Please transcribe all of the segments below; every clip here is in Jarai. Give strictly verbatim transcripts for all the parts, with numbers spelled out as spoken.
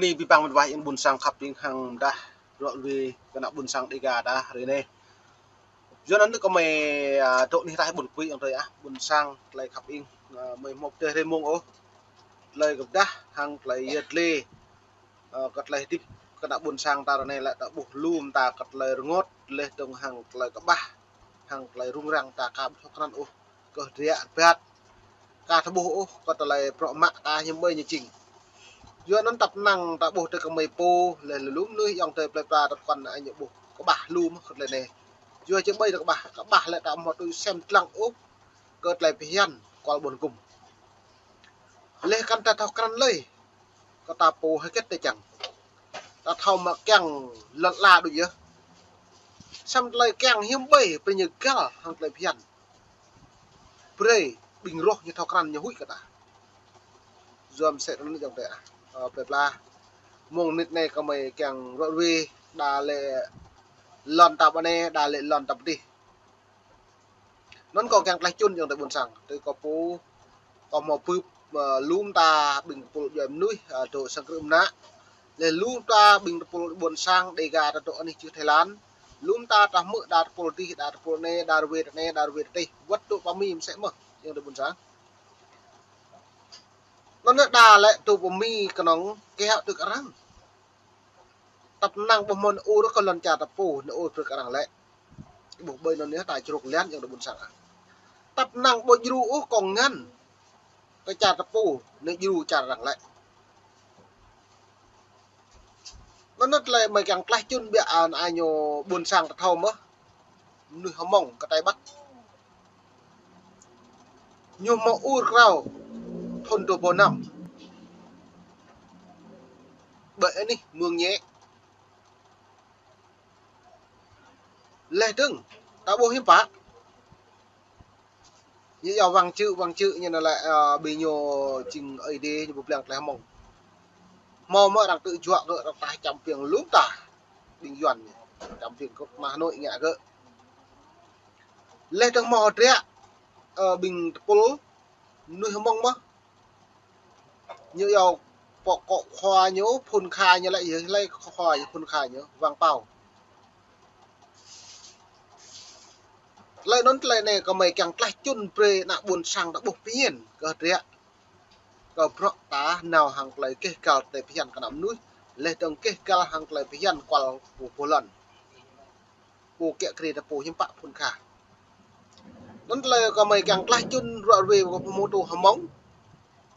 Ni ƀing ƀăng mĭt wa ayŏng ƀuôn sang khăp ing hăng dah rŏ rui kơ ană ƀuôn sang Dêga dah rĭ anai. Yua anŭn kơmơi, a, dŏ anih rai ƀuôn Kui ayŏng adơi ah, ƀuôn sang tơlơi khăp ing, a, mơi hmâo pơdơi hrơi mông ôh. Tơlơi kơ pơdah hăng tơlơi yơh tơlơi, a, kơ tơlơi hơdip kơ ană ƀuôn sang ta ră anai lĕ ta ƀuh lŏm ta kơ tơlơi rơngot laih dơ̆ng hăng tơlơi kơƀah hăng tơlơi rŭng răng ta ka ƀuh thâo krăn ôh. Kơ hơdră rơbat ka tơƀuh ôh, kơ tơlơi prŏ mă ka hiư̆m ƀơi ñu jing. Yua anŭn tăp năng ta ƀuh tơ kơmơi pô, laih lŏm mơnuih ayŏng adơi plơi pla tăp kăn ai ñu ƀuh kơƀah lŏm kơ tơlơi anai. Yua či ƀơi tơ kơƀah, kơƀah lĕ ta hmâo tui sem lăng ôh kơ tơlơi phiăn kual ƀôn gum. Laih kăn ta thâo krăn lơi, kơ ta pô hơget tơ čang. Ta thâo mă kiăng lŏn ala đôč yơh. Samơ̆ tơlơi kiăng hiư̆m ƀơi brơi ñu găl hăng tơlơi phiăn. Brơi ƀing roh ñu thâo krăn ñu huĭ kơ ta. Yua mơsĕ anŭn ayŏng adơi ah. Ơ, plơi pla. Mông mơnit anai kơmơi kiăng rŏ rui, đa lĕ lŏn ta ƀơi anai, đa lĕ lŏn ta pơ adih. Anŭn kâo kiăng tlaih čun ayŏng adơi ƀuôn sang. Tui kâo pô, kâo hmâo bưp, ơ, lŏm ta ƀing tơpul djuai mơnuih, ơ, dŏ sang krư̆ mơnă. Laih lŏm ta ƀing tơpul ƀuôn sang Dêga ta dŏ anih čư̆ Thái Lan. Lŏm ta ta hmư̆ đa tơpul adih, đa tơpul anai, đa rơwe tơ anai, đa rơwe tơ adih. Wơ̆t dŏ pơ Mi mơsĕ mơ̆, ayŏng adơi ƀuôn sang. Anŭn đa lĕ dŏ pơ Mi kơnơ̆ng kơhăk tui kơ arăng. Tăp năng ƀu hmâo nao ur kơ lŏn čar ta pô, nao ur brơi kơ arăng lĕ. Ƀuh ƀơi anŭn yơh ta čruk lian ayŏng adơi ƀuôn sang ah. Tăp năng ƀu djru ôh kông ngăn kơ čar ta pô, nao djru čar arăng lĕ. Anŭn tơlơi mơi kiăng tlaih čun biă ană ñu ƀuôn sang ta thâo mơ̆. Mơnuih Hmông kơ Tây Bắc. Ñu hmâo ur krao thun dua rơbâo năm. Ƀơi anih Mường Nhé. Laih dơ̆ng, ta ƀuh hiư̆m pă. Ñu yua wang čư̆, wang čư̆ ñu anŭn lĕ, ơ, ƀing ñu jing Ơi Adai ñu pơblang tơlơi Hmông. Hmâo mơ̆ arăng tŭ juă kơ arăng tah čăm piêng lŏm ta. Ƀing Yuan ñu. Čăm piêng kơ mah Hà Nội ngă kơ. Laih dơ̆ng hmâo hơdră, ơ, ƀing tơpul mơnuih Hmông mơ̆. Ñu yua pŏk kŏ khua ñu, phun kha ñu lĕ yơh, hlơi khua ñu, phun kha ñu, wang pao. Tơlơi anŭn tơlơi anai kơmơi kiăng tlaih čun brơi ană ƀuôn sang ta ƀuh pơñen kơ hơdră. Kơ bruă ta nao hăng tơlơi keh găl tơlơi phiăn kơ ană mơnuih, laih dơ̆ng keh găl hăng tơlơi phiăn kual pô pô lŏn. Pô kiă kriê ta pô hiư̆m pă phun kha. Anŭn tơlơi kơmơi kiăng tlaih čun rŏ rui kơ pơhmutu Hmông.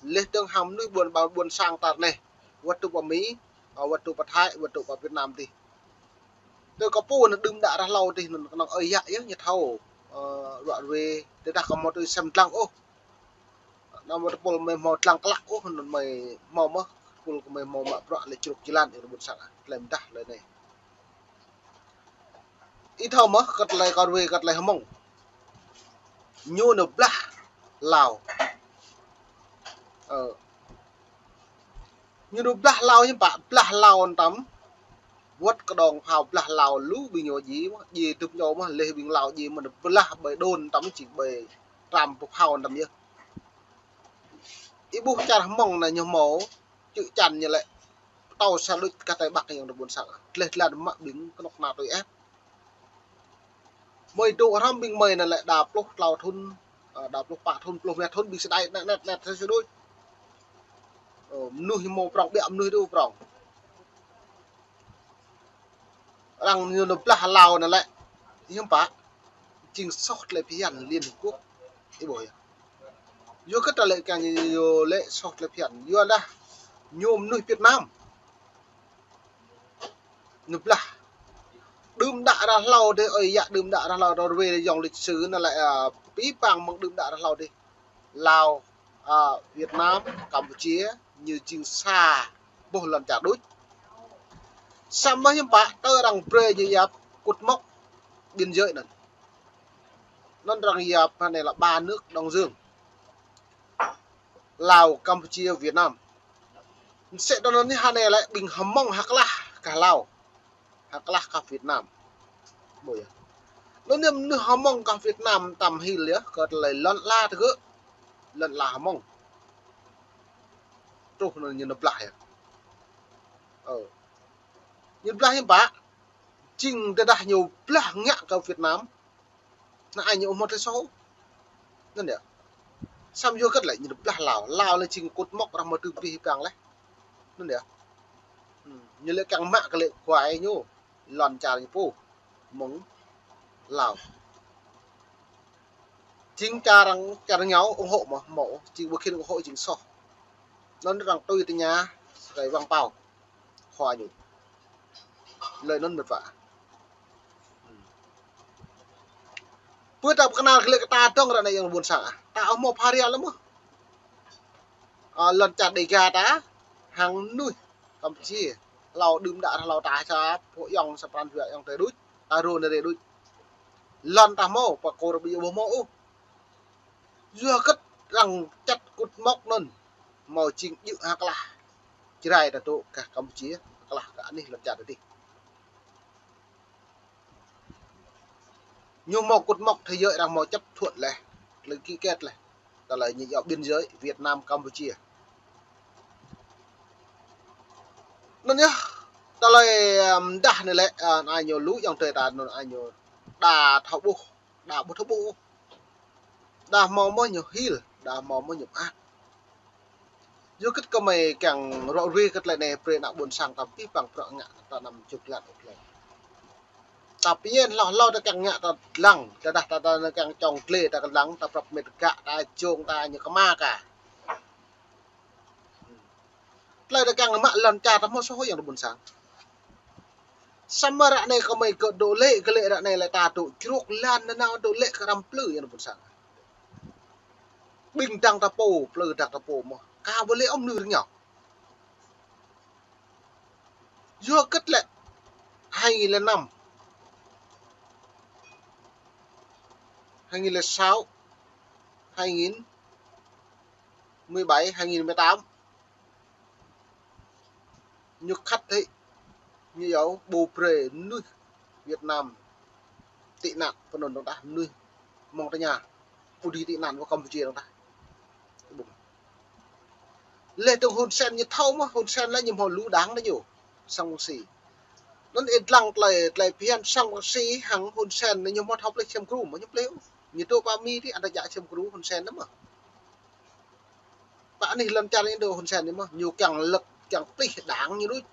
Laih dơ̆ng hăng mơnuih ƀuôn ƀa ƀuôn sang ta ră anai. Wơ̆t dŏ pơ Mi, ơ, wơ̆t dŏ pơ Thái, wơ̆t dŏ pơ Việt Nam adih. Tui kơ pô anŭn đưm đă ră hlâo adih anŭn kơnơ̆ng ơi yă yơh ñu thâo, ơ, rŏ rui, tơdah kơ hmâo tui sem lăng ôh. Anăm wơ̆t tơpul mơi hmâo lăng klă ôh, anŭn mơi hmâo mơ̆, tơpul kơ mơi hmâo mă bruă lĕ čruk jơlan ayŏng adơi ƀuôn sang ah, tơlơi mơdah tơlơi anai. Ih thâo mơ̆, kơ tơlơi kơ rui, kơ tơlơi Hmông. Ñu nao blah Lao. Ơ. Ñu nao blah Lao hiư̆m pă, blah Lao tăm. Wơ̆t kơđông phao blah Lao lu ƀing ñu ji mơ̆, ji tŭp ñu mơ̆, laih ƀing Lao ji mơ̆ nao blah ƀơi đôn tăm či ƀơi tram pơ phao tăm yơh. Ih ƀuh čar Hmông anai ñu hmâo, čư̆ čan ñu lĕ. Pơtâo sa đôč kơ Tây Bắc ayŏng adơi ƀuôn sang. Tlaih tlan mă ƀing kơnuk kơna tui ĕp. Mơi dŏ hrŏm ƀing mơi anŭn lĕ đa pluh klâo thun, ơ, đa pluh pă thun, pluh rơma thun ƀing sơdai anet anet sa đôč. Ơ, mơnuih hmâo prŏng biă mơnuih dŏ prŏng. Arăng ñu nao blah Lao anŭn lĕ. Hiư̆m pă. Jing soh tơlơi phiăn Liên Hiệp Quốc. Ih ƀuh yơh. Yua kơ tơlơi kiăng ñu lĕ soh tơlơi phiăn. Yua dah ñu mơnuih Việt Nam. Nao blah. Đưm đă ră hlâo adih, ơi yă đưm đă ră hlâo adih, rơwe yŏng lịch sử anŭn lĕ, ơ, pĭ păng mơ̆ng đưm đă ră hlâo adih. Lao, ơ, Việt Nam, Campuchia, ñu jing sa boh lŏn čar đôč. Samơ̆ hiư̆m pă, tơl arăng brơi ñu yap cột mốc biên giới anŭn. Anŭn arăng yap anai lĕ ba nước Đông Dương. Lao, Campuchia, Việt Nam. Mơsĕ tơl anŭn anai lĕ ƀing Hmông hơklah kơ Lao. Hơklah kơ Việt Nam. Ƀuh yơh. Anŭn anai mơnuih Hmông kơ Việt Nam tăm hil yơh, kơ tơlơi lŏn ala tơgơ̆. Lŏn ala Hmông. Truh anŭn ñu nao blah yơh. Ñu blah hiư̆m pă. Jing tơdah ñu blah ngă kơ Việt Nam, anai ñu ƀu hmâo tơlơi soh. Anŭn yơh. Samơ̆ yua hơget lĕ ñu blah Lào. Lào lĕ jing kŭt mŏk arăng hmâo tŭ brơi hĭ păng lĕ. Anŭn yơh. Hmm. Ñu lĕ kiăng mă kơ lĕ kuai ñu. Lŏn čar ñu pô. Mơ̆ng Lào. Jing čar arăng, čar ñu ủng hộ mơ̆, hmâo. Jing ƀu khĭn ủng hộ jing soh. Anŭn arăng tui tơña, sơkai wang pao. Khua ñu. Tơlơi anŭn mĕt wa. Pơ ta pơkơnăl kơ lĕ kơ ta dŏng ră anai ayŏng ƀôn sang ah. Ta ƀu hmâo pha ria lĕ mơ̆. Ơ, lŏn čar Đêga ta, hăng mơnuih Campuchia. Hlâo đưm đă hlâo ta sa, pô ayŏng sa pran jua ayŏng tơi đôč, ta rô nê rê đôč. Lŏn ta hmâo, pơkôr ƀu djơ̆ ƀu hmâo ôh. Yua hơget arăng čăt kŭt mŏk anŭn, hmâo jing djơ̆ ha klah. Jrai ta dŏ gah Campuchia, ha klah gah anih lŏn čar ta dih. Ñu hmâo kŭt mŏk thế giới arăng hmâo chấp thuận leh, tơlơi ký kết leh. Tơlơi ñu yua biên giới Việt Nam Campuchia. Anŭn yơh, tơlơi, ưm, dah anai lĕ, ơ, anai ñu lu ayŏng adơi ta anŭn anai ñu đa thâo ƀuh, đa ƀu thâo ƀuh. Đa hmâo mơ̆ ñu hil, đa hmâo mơ̆ ñu mơak. Yua hơget kơmơi kiăng rŏ ruai kơ tơlơi anai brơi ană ƀôn sang ta pĭ păng prŏ ngă ta anăm čŭk lăt ôh lĕ. Ta pơñen hlâo hlâo ta kiăng ngă ta lăng, tơdah ta, ta kiăng čŏng glai ta kơ lăng, ta prăp mĕt gă ta jông ta ñu kơma ka. Tơlơi ta kiăng mă lŏn čar ta hmâo soh ayŏng adơi ƀôn sang. Samơ̆ ră anai kơmơi kơ dŏ lĕ, kơ lĕ ră anai lĕ ta dŏ čruk lan nanao dŏ lĕ kơ răm plư ayŏng adơi ƀôn sang. Ƀing dăng ta pô, plư dăng ta pô mơ̆. Ka ƀu lĕ ôh mơnuih rơngiao. Yua hơget lĕ hai nghìn lẻ năm, hai nghìn lẻ sáu, hai nghìn mười bảy, hai nghìn mười tám. Ñu khăt hĭ, ñu yua ƀu brơi mơnuih Việt Nam tị nạn pơ anŭn dŏng tah, mơnuih mơ̆ng tơña ƀu dưi tị nạn pơ Campuchia dŏng tah. Leh dơ̆ng Hun Sen ñu thâo mơ̆, Hun Sen lĕ ñu hmâo lu đảng đa ñu, sang Bang Si. Anŭn ih lăng tơlơi, tơlơi phiăn sang Bang Si hăng Hun Sen ñu hmâo thâo plih sem gru mơ̆, ñu plih ôh. Ñu dŏ pơ Mi dih ăt djă sem gru Hun Sen anŭn mơ̆. Pơ anih lŏn čar ñu dŏ Hun Sen ñu mơ̆, ñu kiăng lĕ kiăng plih đảng ñu đôč.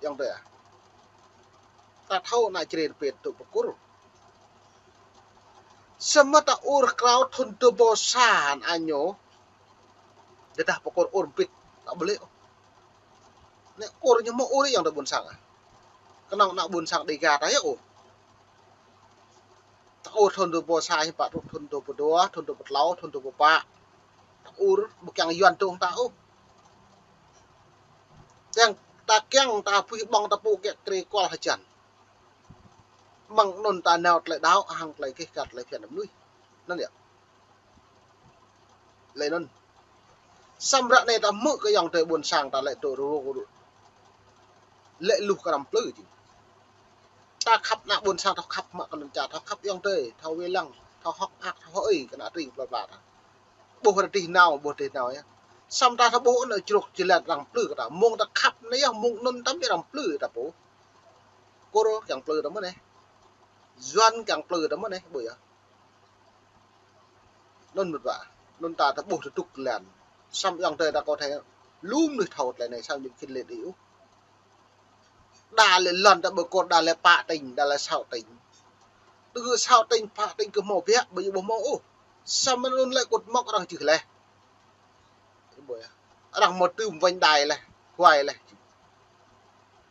Ayŏng adơi ah. Ta thâo ană Jrai ta pĭt dŏ pơkôr. Samơ̆ ta ur krao thŭn dua ƀâo sa anai ñu. Tơdah pơkôr ur pĭt, ta ƀu lĕ ôh. Anai ur ñu hmâo ur ayŏng adơi ƀôn sang ah. Kơnơ̆ng ană ƀôn sang Đêga ta yơh ôh. Ta ur thŭn dua ƀâo sa hiư̆m pă truh thŭn dua ƀâo dua, thŭn dua ƀâo klâo, thŭn dua ƀâo pă. Ta ur ƀu kiăng Yuan dŏ hăng ta ôh. Kiăng ta kiăng ta pui ƀơ̆ng ta pô kiăng krê kual hơjăn. Mơ̆ng anŭn ta nao tơlơi đaŏ hăng tơlơi keh kăt tơlơi phiăn mơnuih. Anŭn yơh. Lĕ anŭn. Samơ̆ ră anai ta hmư̆ kơ ayŏng adơi ƀôn sang ta lĕ dŏ rơrô rơrô. Lĕ luh kơ răm plư jing. Ta khăp ană ƀôn sang, thâo khăp mă kơ lŏn čar, thâo khăp ayŏng adơi, thâo wai lăng, thâo hơ̆k mơak, thâo hơi kơ ană tring plơi pla ta. Ƀuh rơdêh rơnao, ƀuh rơdêh rơnao yơh. Samơ̆ ta thâo ƀuh anŭn čruk jơlan răm plư kơ ta. Mơ̆ng ta khăp anai yơh, mơ̆ng anŭn tăm yơh răm plư ta pô. Kôr kiăng plư ta mơ̆ anai. Yuan kiăng plư ta mơ̆ anai, ƀuh yơh. Anŭn mĕt wa. Anŭn ta, ta ƀuh ta dŏ lan. Samơ̆ ayŏng adơi ta kơ thâo lu mơnuih thâo tơlơi anai, samơ̆ ñu khĭn lĕ đĭ ôh. Đa lĕ lŏn ta ƀu kôr, đa lĕ pă tỉnh, đa lĕ sáu tỉnh. Tơgŭ sáu tỉnh, pă tỉnh kơ hmâo biă, ƀu djơ̆ ƀu hmâo ôh. Samơ̆ anŭn lĕ kŭt mŏk arăng čih leh. Arăng hmâo tơm vành đai leh, huai leh.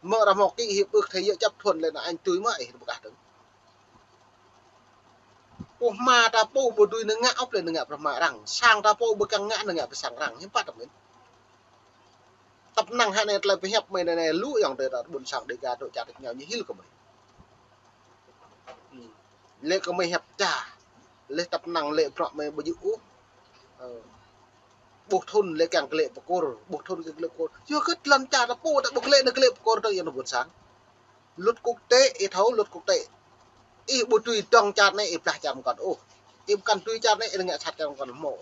Mơ̆ arăng hmâo ký hiệp ước thế giới chấp thuận lĕ anŭn tui mơ̆ ih ƀu kah dơ̆ng. Pô hma ta pô ƀu dưi nao ngă ôh plơi nao ngă pơ hma arăng. Sang ta pô ƀu kiăng ngă nao ngă pơ sang arăng. Hiư̆m pă tơmĕn. Tăp năng hă anai tơlơi pơhiăp mơi anai, anai lu ayŏng adơi ta ƀôn sang Đêga dŏ čar ta ñu hil kơ mơi. Hmm. Lĕ kơ mơi hiăp ča. Lĕ tăp năng lĕ bruă mơi ƀu djơ̆ ôh. Ơ. Ƀuh thŭn lĕ kiăng glêh pơkôr, ƀuh thŭn kiăng glêh pơkôr. Yua hơget lŏn čar ta pô ta ƀu glêh nao glêh pơkôr dơ̆ng ayŏng adơi ƀôn sang. Luật quốc tế, ih thâo luật quốc tế. Ih ƀu dưi dŏng čar anai, ih blah čar mơkŏn ôh. Ih ƀu kăn dưi čar anai, ih ngă sat čar mơkŏn hmâo.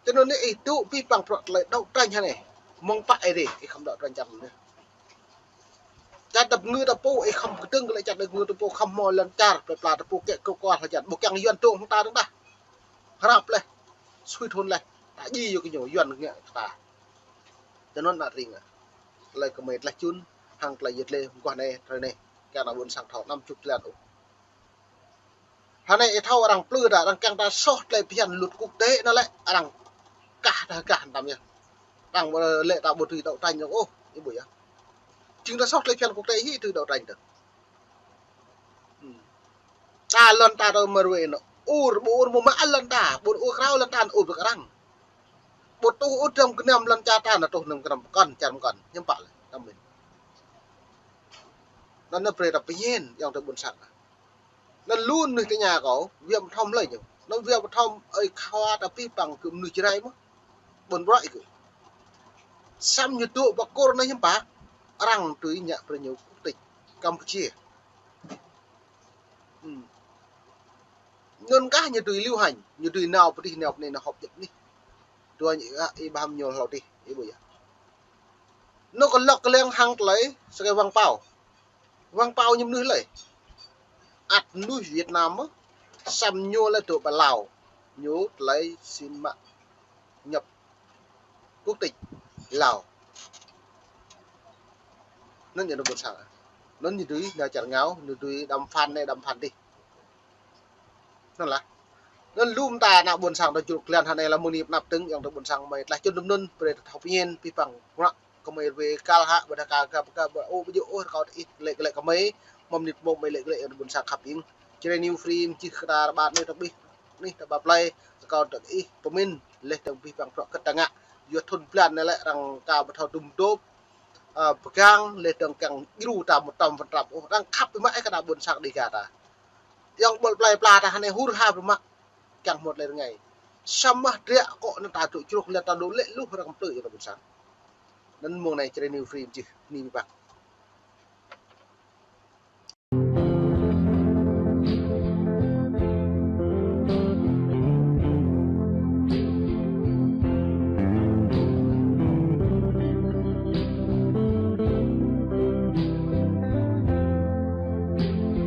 Tui anŭn anai ih dŏ pĭ păng bruă tơlơi đấu tranh hă anai. Mơ̆ng pă ih dih, ih khŏm dŏ trăn čar anŭn. Čar tơpă ngư tơpă, ih khŏm kơdơ̆ng kơ lĕ čar tơpă ngư tơpă, khŏm hmâo lŏn čar, plơi pla tơpă, kĕ kơ kual hơjăn, ƀu kiăng Yuan dŏ hăng ta dơ̆ng tah. Hrăp leh, sui thun leh, ta djai yua kơ ñu, Yuan ngă kơ ta. Tơnŭn ană tring ah. Tơlơi kơmơi tlaih čun, hăng tơlơi yơh lĕ, mơguah anai, hrơi anai, kiăng ană ƀôn sang thâo, năm chục tơlơi ôh. Hơnai ih thâo arăng plư ta, arăng kiăng ta soh tơlơi phiăn luật quốc tế anŭn lĕ, arăng kah ta kah tăm yơh. Arăng lĕ ta ƀu tui đấu tranh dơ̆ng ôh, ih ƀuh yơh. Jing ta soh tơlơi phiăn quốc tế hĭ tui đấu tranh tơ. Hmm. Ta lŏn ta tơ mơruai anŭn. Ur, ƀu ur mơ̆ mă lŏn ta, ƀu ur krao lŏn ta, ur ƀu kơ arăng. Ƀu tuh ur dram gơnam lŏn čar ta, anŭn tuh anăm gơnam pơkŏn, čar pơkŏn. Hiư̆m pă lĕ, tăm min. Anŭn anai brơi ta pơñen, ayŏng adơi ƀôn sang. Anŭn lu mơnuih tơña kâo, Việt Nam thâo lơi ñu. Anŭn Việt Nam thâo ơi khua ta pih păng kơ mơnuih Jrai mơ̆n. Ƀôn brơi kơ. Samơ̆ ñu dŏ pơ Kur anai hiư̆m pă, arăng tui ngă brơi ñu quốc tịch Campuchia. Hmm. Anŭn kah ñu tui liu hăng, ñu tui nao pơ dih nao pơ anai nao họp jĕ anih. Dua ñu ah, ih ƀuh hăm ñu hlâo dih, ih ƀuh yơh. Anŭn kơ lŏk kơ leng hăng tơlơi, sơkai wang pao. Wang pao ñu mơnuih lơi. Ăt mơnuih Việt Nam mơ̆n, samơ̆ ñu lĕ dŏ pơ Lào. Ñu tơlơi sĭn mă nhập quốc tịch Lào. Anŭn ñu ană ƀôn sang. Anŭn ñu tui nao čar ngao, ñu tui đàm phán anai đàm phán dih. Anŭn lah. Anŭn lu mơta ană ƀôn sang ta čruk klan hơnai lah mơ̆ng anai pơanăp tơ̆ng, ayŏng adơi ƀôn sang kơmơi tlaih čun tơm anŭn, brơi ta thâo pơñen, pih păng ngă kơmơi ruai kal hă, ƀôdah ka, ka, ka, ƀu ôh, ƀu djơ̆ ôh, rơkâo ih lĕ, lĕ kơmơi, mơ̆ng anai mơ̆ng kơmơi lĕ, lĕ, ayŏng adơi ƀôn sang khăp ing. Jrai New Free, mơčih kơ ta rơbat anai tơbih, anai ta ba plơi, rơkâo tơ ih pơmĭn, leh tơ̆ng pih păng prŏk kơ ta ngă. Yua thun blan anai lĕ arăng ka ƀu thâo dŭm dŏp, ơ, pơgang, leh tơ̆ng kiăng djru ta một trăm phần trăm. Ôh, arăng khăp biă mă ih kơ ană ƀôn sang Dega ta. Ayŏng ƀôn plơi pla ta hơnai hur ha biă mă. Kiăng hmâo tơlơi rơngai. Samơ̆ drơi akŏ anŭn ta dŏ čruk leh ta dŏ lĕ luh arăng plư ayŏng adơi ƀôn sang. Anŭn mơ̆ng anai Jrai New Free mơčih, anai pih păng.